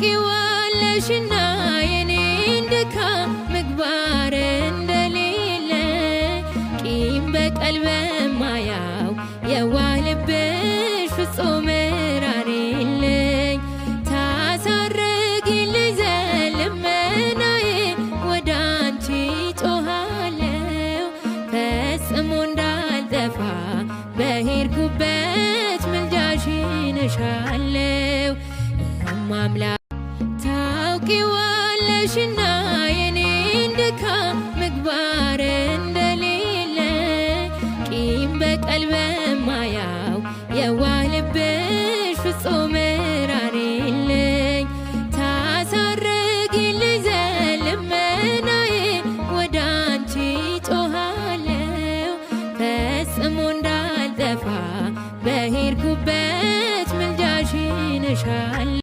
ታውቂዋለሽና የኔን ድካም ምግባር እንደሌለ፣ ቂም በቀል በማያው የዋህ ልብሽ ፍጹም ራሪልኝ። ታሳርጊልኝ ዘንድ ልመናዬን ወደ አንቺ ጮኻለሁ፣ ፈጽሞ እንዳልጠፋ በሄድኩበት ምልጃሽን እሻለሁ። እማምላክ።